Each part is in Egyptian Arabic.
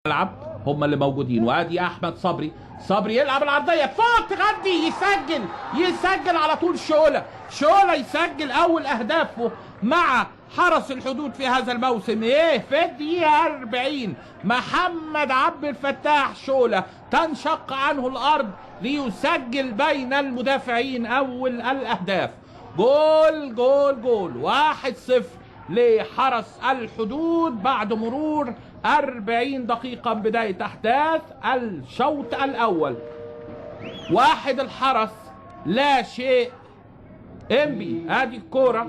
الملعب هم اللي موجودين. وادي احمد صبري، صبري يلعب العرضية فوق، تغدي، يسجل، يسجل على طول. شوله، شوله يسجل اول اهدافه مع حرس الحدود في هذا الموسم. ايه في الدقيقة 40 محمد عبد الفتاح شوله تنشق عنه الارض ليسجل بين المدافعين اول الاهداف. جول جول جول، 1-0 لحرس الحدود بعد مرور 40 دقيقة من بداية أحداث الشوط الأول. 1 الحرس لا شيء انبي. ادي الكورة،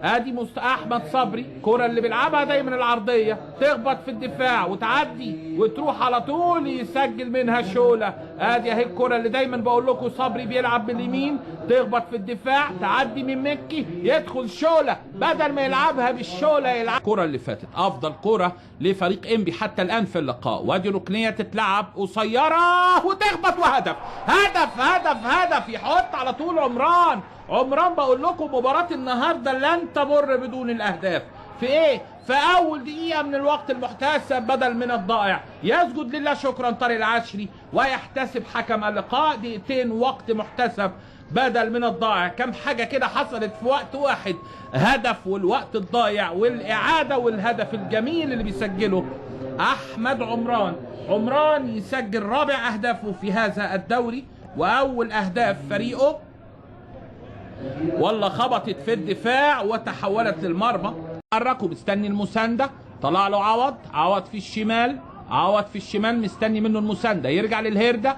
ادي احمد صبري، الكورة اللي بيلعبها دايما العرضية تخبط في الدفاع وتعدي وتروح على طول يسجل منها شوله. ادي اهي الكورة اللي دايما بقول لكم صبري بيلعب باليمين، تخبط في الدفاع تعدي من مكي يدخل شوله، بدل ما يلعبها بالشوله يلعب. الكورة اللي فاتت افضل كورة لفريق انبي حتى الان في اللقاء. وادي ركنيه تتلعب قصيرة وتخبط وهدف، هدف هدف هدف، يحط على طول عمران. عمران بقول لكم مباراة النهارده لن تمر بدون الاهداف. في ايه؟ في اول دقيقة من الوقت المحتسب بدل من الضائع. يسجد لله شكرا طارق العشري ويحتسب حكم اللقاء دقيقتين وقت محتسب بدل من الضائع. كم حاجة كده حصلت في وقت واحد، هدف والوقت الضايع والإعادة والهدف الجميل اللي بيسجله أحمد عمران. عمران يسجل رابع أهدافه في هذا الدوري وأول أهداف فريقه. والله خبطت في الدفاع وتحولت للمرمى. حركوا، مستني المساندة، طلع له عوض، عوض في الشمال، عوض في الشمال مستني منه المساندة، يرجع للهرده،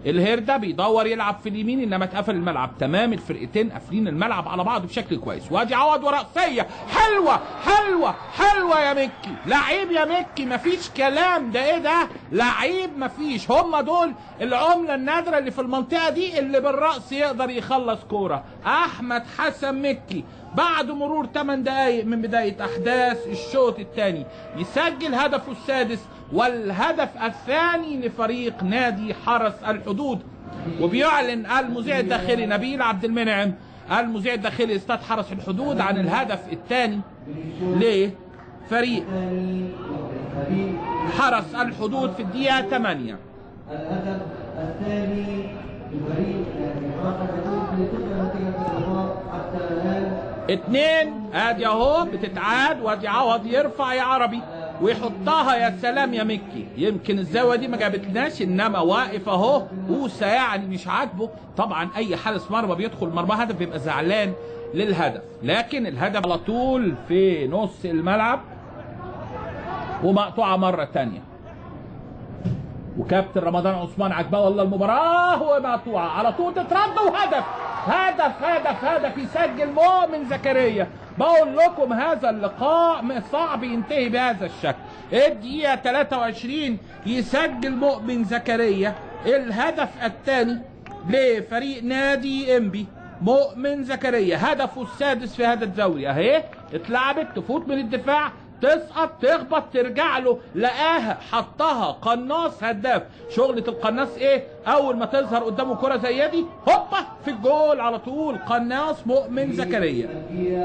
الهرده بيدور يلعب في اليمين انما اتقفل الملعب تمام. الفرقتين قافلين الملعب على بعض بشكل كويس. وادي عوض ورأسيه حلوة حلوة حلوة يا مكي، لعيب يا مكي مفيش كلام، ده ايه ده؟ لعيب مفيش. هم دول العملة النادرة اللي في المنطقة دي اللي بالرأس يقدر يخلص كورة. احمد حسن مكي بعد مرور 8 دقائق من بداية احداث الشوط الثاني يسجل هدفه السادس والهدف الثاني لفريق نادي حرس الحدود. وبيعلن المذيع الداخلي نبيل عبد المنعم، المذيع الداخلي استاد حرس الحدود، عن الهدف الثاني لفريق حرس الحدود في الدقيقة 8. الهدف الثاني لفريق نادي حرس الحدود لتبقى نتيجة اللقاء حتى الآن 2. ادي اهو بتتعاد، وادي عوض يرفع يا عربي ويحطها. يا سلام يا مكي، يمكن الزاوية دي ما جابتلناش، انما واقف اهو اوسه يعني مش عاجبه. طبعا اي حارس مرمى بيدخل مرمى هدف بيبقى زعلان للهدف، لكن الهدف على طول في نص الملعب ومقطوعه مرة ثانية. وكابتن رمضان عثمان عجباه والله المباراة ومقطوعه على طول تترد وهدف، هدف هدف هدف، يسجل مؤمن زكريا. بقول لكم هذا اللقاء صعب ينتهي بهذا الشكل. الدقيقة 23 يسجل مؤمن زكريا الهدف الثاني لفريق نادي انبي. مؤمن زكريا هدفه السادس في هذا الدوري. اهي اتلعبت، تفوت من الدفاع، تسقط، تخبط، ترجع له، لقاها، حطها، قناص هداف. شغلة القناص ايه؟ اول ما تظهر قدامه كرة زي دي هوبا في الجول على طول. قناص مؤمن زكريا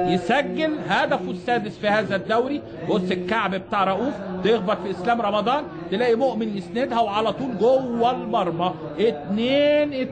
يسجل هدفه السادس في هذا الدوري. بص الكعب بتاع رؤوف، تخبط في اسلام رمضان، تلاقي مؤمن يسندها وعلى طول جوه المرمى. 2-2.